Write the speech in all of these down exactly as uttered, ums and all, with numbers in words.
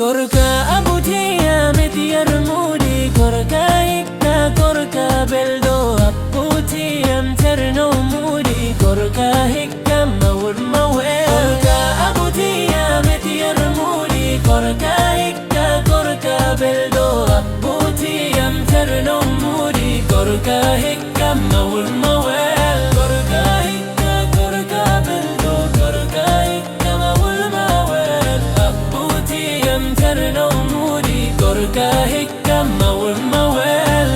Gorka abutiyam etiyar muɗi, gorka hikka, gorka belɗo, abutiyam Cerno muɗi, gorka hikka mawul mawel. Gorka abutiyam etiyar muɗi, gorka hikka, gorka belɗo, abutiyam Cerno muɗi, gorka hikka mawul mawel. Gorka hikka, gorka belɗo, gorka hikka mawul mawel. Abutiyam Cerno muɗi, gorka hikka mawul mawel.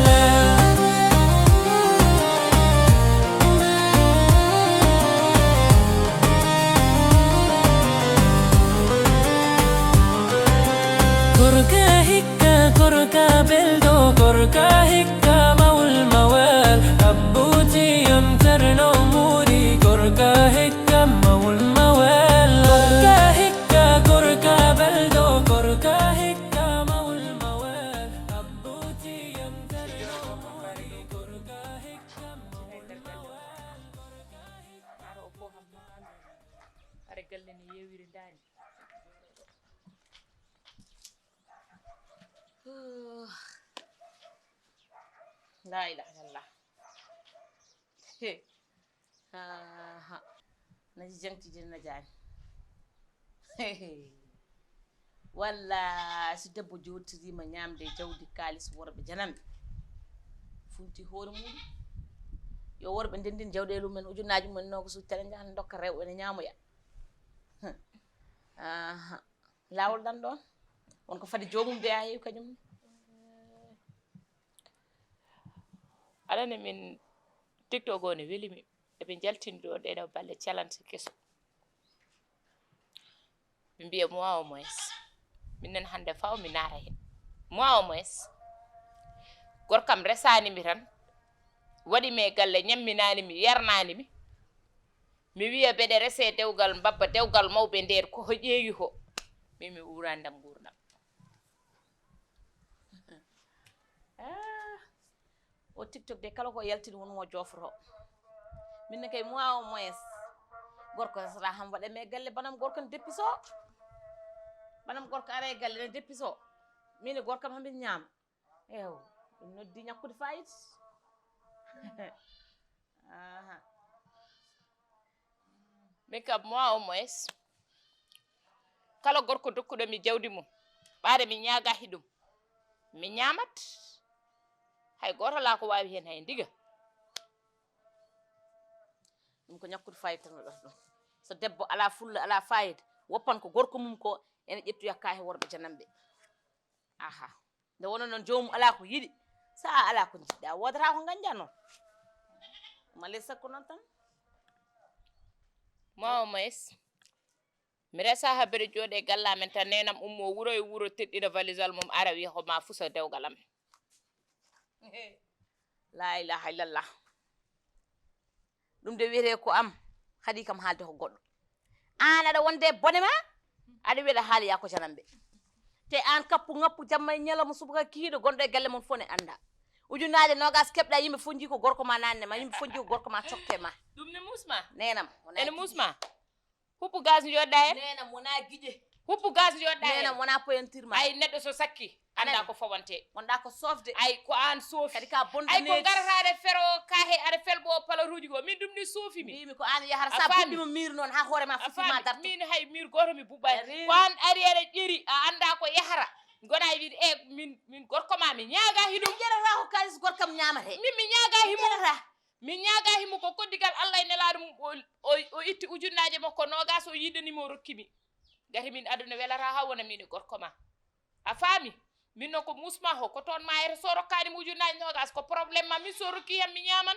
Gorka hikka, gorka belɗo, gorka hikka mawul mawel. Abutiyam Cerno muɗi, gorka hikka mawul mawel. Gorka hikka, gorka belɗo, gorka hikka mawul mawel. Abutiyam Cerno muɗi, gorka hikka mawul mawel. Gorka hikka. Are galle ne yewiri ndani. La ilaha illallah. He. Aha. Naji jangti din na jani. Walla si debbo jottirima ñamde e jawdi kaalis worɓe jananɓe, funti hoore muɗum. Yo worɓe ndendin jawɗeele mumen, ujunnaaji mumen nogaas, tene njaha ndokka rewɓe ne ñaamoya. Aha. Laawol dan ɗon. Won ko fadi joomum de a heewi kañum ne. Aɗa ne min TikTok o ne weli mi. Eɓe jaltini ɗo ɗeɗo balle challenge keso. Ɓe mbiya moi au moins. Min nen hannde faw mi naata heen. Moi au moins. Gorkam resaani mi tan. Waɗi mi e galle, ñamminaani mi, yarnaani mi. Mi wiya mbeɗe resee dewgal mbabba, dewgal mawɓe nder ko ho ƴeewi ko. Min mi uuraani ndam nguurndam. Ah. O TikTok de kala ko yaltini won mo joforo. Min ne kay moi au moins. Gorko resata ham waɗa me galle banam gorko ne deppiso. Banam gorko ara e galle ne deppiso. Min e gorkam hamin ñaama. Ew, ɗum noddi ñakkude fayit. Aha. Min kam moi au moins. Kala gorko dokkuɗo mi jawdi mum. Ɓaade mi ñaaga hiɗum. Mi ñaamat. Hay gooto alaa ko waawi heen hay ndiga. Ɗum ko ñakkude fayida tan waɗata ɗum. So debbo alaa fulla, alaa fayida, woppan ko gorko mum ko, ene ƴettoya kaahe worɓe jananɓe. Aha. Nde wonno noon joomum alaa ko yiɗi. So a alaa ko njiɗɗa, woodata ko ngañƴa noon. Male sakko noon tan. Moi au moins. Mi resa ha mbeɗa jooɗe galle amen tan, nenam ummo wuro e wuro, teɗɗina valisal mum, ara wiya ko ma fusa dewgal amen. La ilaha illallah. Ɗum de wiyete ko am, haɗi kam haalde ko goɗɗo. Aan aɗa wonde e bone ma, aɗa wiya aɗa haali yaa ko jananɓe. Te aan kappu ngappu jamma e ñalawma subaka kihiiɗo gonɗo e galle mon fof ne annda. Ujunnaaje noogaas keɓɗa yimɓe fof njii ko gorko ma nanne ma, yimɓe fof njii ko gorko ma cokke ma. Ɗum ne musma? Nenam, wona ene giƴe. Musma? Huppu gaz njoɗɗa hen. Nenam wona giƴe. Huppu gaz njoɗɗa hen. Nenam wona poyantirma. Ay, neɗɗo so sakki, anda ko fawante. Wonɗa ko sofde. Ay, ko an soofi. Kadi ka bonɗo. Ay, ko needi. Garata aɗa fero ka he aɗa felɓo palaruji go. Min ɗum ni soofi mi. Mbimi ko an yahara. A sa faami? Buɓɓima miir noon ha hoore ma futima darto. Min hay miir goto mi buɓɓani. Ko an ari aɗa ƴeri, a anda ko yahara. Gona wiide e min, min gorko ma mi ñaaga hiɗum. Ƴerata ko kalis gorkam ñamate. Min mi ñaaga himo. Ƴerata. Min ñaaga himo ko koddigal Allah e nelaaɗo mum, o, o, o itti ujunnaaje makko noogaas, o yiɗani mo, o rokki mi. Gati min aduna welata ha wona min e gorko ma. A faami? Min noon ko musma ho, ko toon ma yata so rokkaani mo ujunnaaje noogaas, ko problème ma min, so rokki yam mi ñaaman.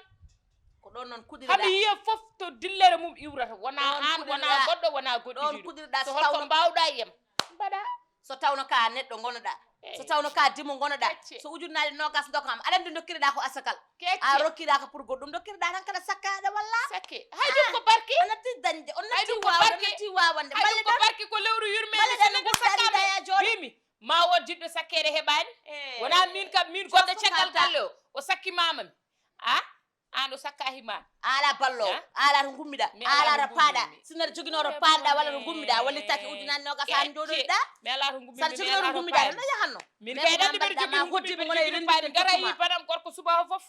Ko ɗon noon kuɗirɗa. Hami yiya fof to dillere mum iwrata, wona an, wona goɗɗo, wona goɗɗo. Ɗon kuɗirɗa. So hol ko mbawɗa e yam. Mbaɗa. So tawno ka neɗɗo ngonoɗa, so tawno ka dimo ngonoɗa, so ujunnaaje noogaas dokka kam, aɗa anndi dokkiriɗa ko asakal. A rokkiraka pour goɗɗum, dokkiriɗa tan kala sakka aɗa walla. Sakke. Hay ɗum ko barki. A natti dañde, on natti wawde, on natti wawande. Hay ɗum ko barki, ko lewru yurmeende, so neɗɗo sakkaama. Bimi, ma wood jiɗɗo sakkeede heɓaani. Wona min kam, min goɗɗo caggal galle o, o sakki mama mi. A? An ɗo sakka hima. Ala ballo, eh? Ala to gummiɗa, mi ala to paaɗa. Sinno aɗa joginoo to paalɗa walla to gummiɗa, walla taki ujunaaji noogas an jooɗoɗa. Mi ala to gummi. Saɗa joginoo to gummiɗa, no yahanno? Min kay ɗanndi mbeɗa jogii ɗum, hoddiiɓe ngona e renndi ɓe garay banam gorko suba fof.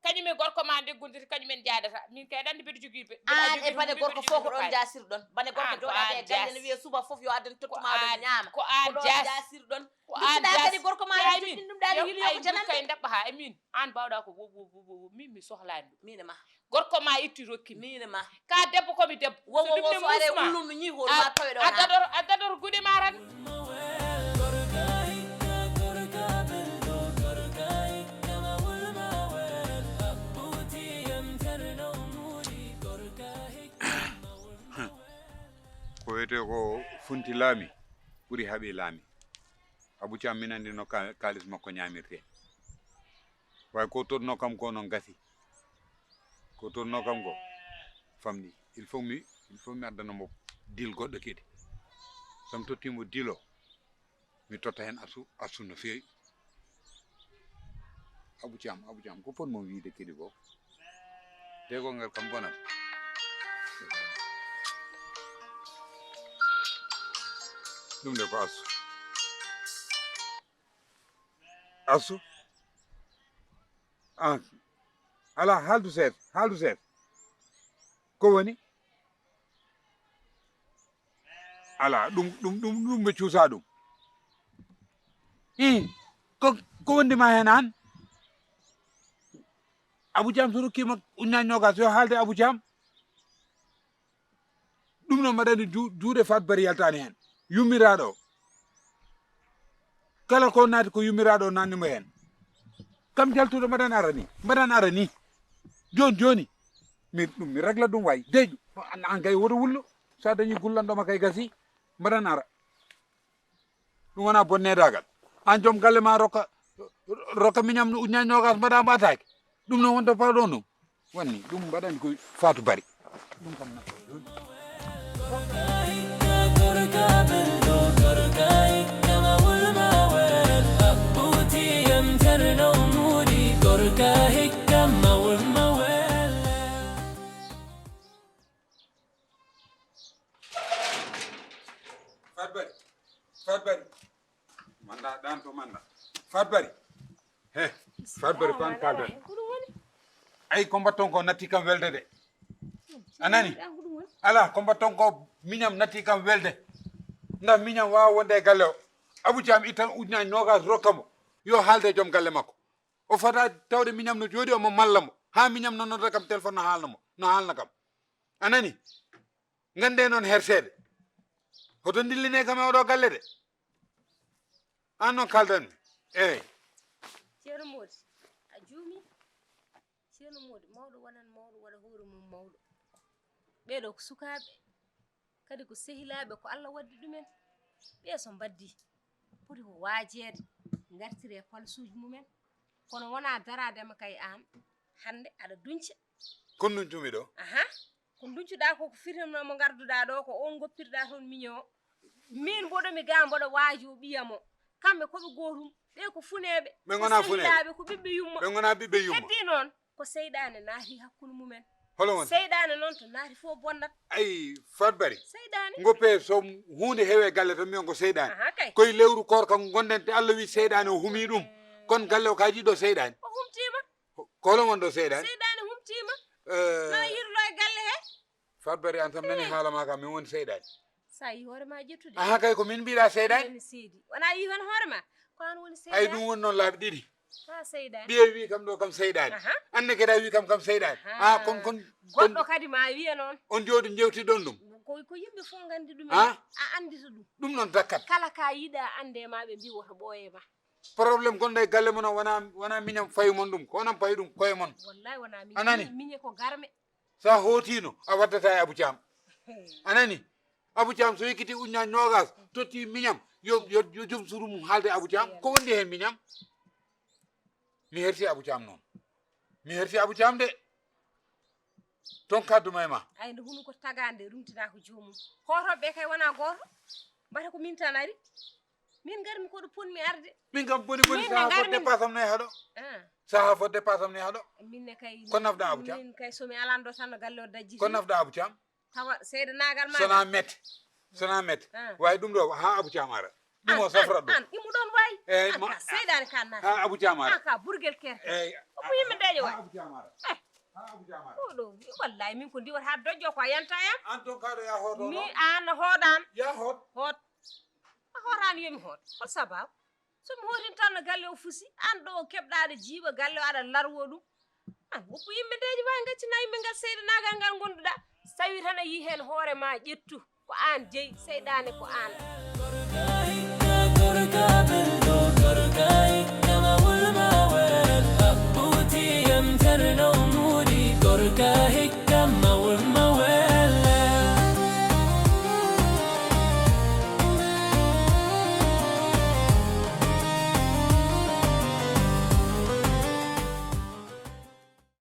Kañum e gorko ma ndeggondir, kañum en jaadata. Min kay ɗanndi mbeɗa jogii ɓe. An e bane gorko fof ko ɗon jasirɗon. Bane gorko jooɗaade e galle ne wiye suba fof yo addan tottu ma ɗon ñaama. Ko an jasirɗon. Ko an kadi gorko ma joɗɗin ɗum ɗaani hili yo ko janande. Kay ndabba ha e min. An bawɗa ko wo wo wo wo min mi sohlaani ɗum. Min e ma. Gorko ma itti rokki min. Min e ma. Ka debbo ko mi debbo. Wo wo wo so are ullum no ñi hoore ma tawe ɗo. A dador a dador gude ma ran. Ko wiyetee ko funti laami ɓuri haaɓi laami. Abou Thiam min anndi no ka- kaalis makko ñaamirtee. Waaye ko toɗnoo kam ko noon gasi. Ko toɗnoo kam ko famɗi. Il faut mi il faut mi addana mo dil goɗɗo kadi. So mi tottii mo dil o, mi totta heen asu asu no feewi. Abou Thiam, Abou Thiam, ko pot mo wiyde kadi ko? Degol ngal kam bonat. Ɗum de ko asu. Asu? Ah, alaa, haaldu seeɗa, haaldu seeɗa. Ko woni? Alaa, ɗum, ɗum, ɗum, ɗum ɓe cuusaa ɗum. Ih, ko, ko wondi ma heen aan? Abou Thiam so rokkiima ujunnaaje noogaas, yo haalde Abou Thiam. Ɗum noon mbaɗani ju- juuɗe Faat Bari yaltaani heen. Yummiraaɗo o. Kala ko naati ko yummiraaɗo o naatni mo heen. Kam jaltuɗo mbaɗan ara ni, mbaɗan ara ni. Jooni jooni, mi ɗum mi régla ɗum wayi. Deeƴu, an an kay woto wullu. So a dañii gullanɗo ma kay gasi, mbaɗan ara. Ɗum wonaa bonneedaagal. Aan joom galle ma rokka, rokka miñam no ujunnaaje noogaas mbaɗa mbaataaki. Ɗum noon wonta pawɗon ɗum. Wonni ɗum mbaɗani ko Faatu Bari. Ɗum kam na- Faatu Bari. Faatu Bari. Manda ɗan to manda. Faatu Bari. He, Faatu Bari ko an kalden. Ko ɗum woni? Ay ko mbatton ko natti kam welde de. A nani? Ɗan ko ɗum woni? Ala ko mbatton ko miñam natti kam welde. Nda miñam wawa wonde e galle o. Abou Thiam ittan ujunnaaje noogaas rokka mo. Yo haalde e joom galle makko. O fota tawde miñam no jooɗi omo malla mo. Ha miñam no nodda kam téléphone no haalna mo. No haalna kam. A nani? Ngannde noon herseede. Hoto ndillinee kam e oɗo galle de. Aan noon kaaldanmi. Eey. Ceerno Moodi, a juumii. Ceerno Moodi, mawɗo wonan mawɗo, waɗa hoore mum mawɗo. Ɓee ɗoo ko sukaaɓe, kadi ko sehilaaɓe, ko Alla waddi ɗumen. Ɓee so mbaddii, poti ko waajeede, ngartiree palsuuji mumen. Kono wonaa daraade ma kay aan, hannde aɗa dunca. Kon nduncumi ɗo? Aha. Ko nduccuɗaa ko, ko firnoo mo ngarduɗaa ɗo, ko on ngoppirɗaa toon miño o. Min mboɗo mi ga mboɗo waajoo ɓiya mo. Kamɓe ko ɓe gootum. Ɓe ko funeeɓe. Ɓe ngonaa funeeɓe. Ko sehilaaɓe, ko ɓiɓɓe yumma. Ɓe ngonaa ɓiɓɓe yumma. Heddii noon, ko seyɗaane naati hakkunde mumen. Holo won? Seyɗaane noon to naati fof bonnat. Ay, Faat Bari. Seyɗaane. Ngoppe so huunde heewe galle tan mbiyon ko seyɗaane. Aha, kay. Koye lewru koorka ngonɗen te Allah wi seyɗaane o humii ɗum. Mm. Kon galle o ka jiɗɗo seyɗaane. O humtiima. Ko holo won ɗo seyɗaane? Seyɗaane humtiima. Eh. Nana yirlo e galle he. Faat Bari an tan nani haala ma ka min woni seyɗaane. Sa yi hoore ma ƴettude. Aha kay ko min mbiɗa seyɗaane. Mi seedi. Wona yi hon hoore ma. Ko an woni seyɗaane. Ay ɗum woni noon laabi ɗiɗi. Ha seyɗaane. Ɓiye wi kam ɗo kam seyɗaane. Aha. Anne kadi a wi kam kam seyɗaane. Aha. Ah kon kon. Goɗɗo kadi ma wiye noon. On jooɗi jewti ɗon ɗum. Ko ko yimɓe fof nganndi ɗum. Ah? A anndita ɗum. Ɗum noon dakkat. Kala ka yiɗa annde ma ɓe mbi woto ɓooye ma. Problème gonɗo e galle mon o wona wona miñam fayi mon ɗum ko onon payi ɗum koye mon. Wallahi wona miñe. A nani? Miñe ko garme. Sa hootino a waddata e Abou Thiam. A nani? Abou Thiam so yekkiti uñña noogas totti miñam yo yo yo joom suudu mum haalde Abou Thiam ko wondi heen miñam. Mi hersi Abou Thiam noon. Mi hersi Abou Thiam de. Toon kadduma e ma. Ay nde hunu ko tagaande rumtina ko joomum. Hootooɓe kay wona gooto. Mbata ko min tan ari. Min ngarmi ko ɗo ponmi arde. Min kam boni boni sa fodde basam nayi haɗo. Ah. Saha fodde pasam ne haɗo. Minne kay Ko nafɗa Abou Thiam? Min kay somi alando tan no galle o dajjiti. Ko nafɗa Abou Thiam? Tawa seyda nagal ma. Sona mette. Sona mette. Ah. Way ɗum ɗo ha Abou Thiam ara. Ɗum o safra ɗum. An imu ɗon way. Eyyi. An ka seydani kan nata. Ha Abou Thiam ara. An ka burgel kerte. Eyyi. Ko yimɓe ndejo way. Ha Abou Thiam ara. Ha Abou Thiam ara. Oɗo wallahi min ko ndiwata ha dojjo ko a yanta yam. An ton kaɗo ya hoto. Mi an hoɗan. Ya hot. Hot. A hootani yomi hoot hol sababu? Somi hootintanno galle o fusi an ɗo keɓɗaɗo jiiɓa galle o aɗa larwo ɗum. An woppu yimɓe ndeji wawi gaccina yimɓe ngal seyɗanagal ngal gonduɗa. So tawi tan a yi hen hoore ma ƴettu. Ko an jeyi seyɗane ko an.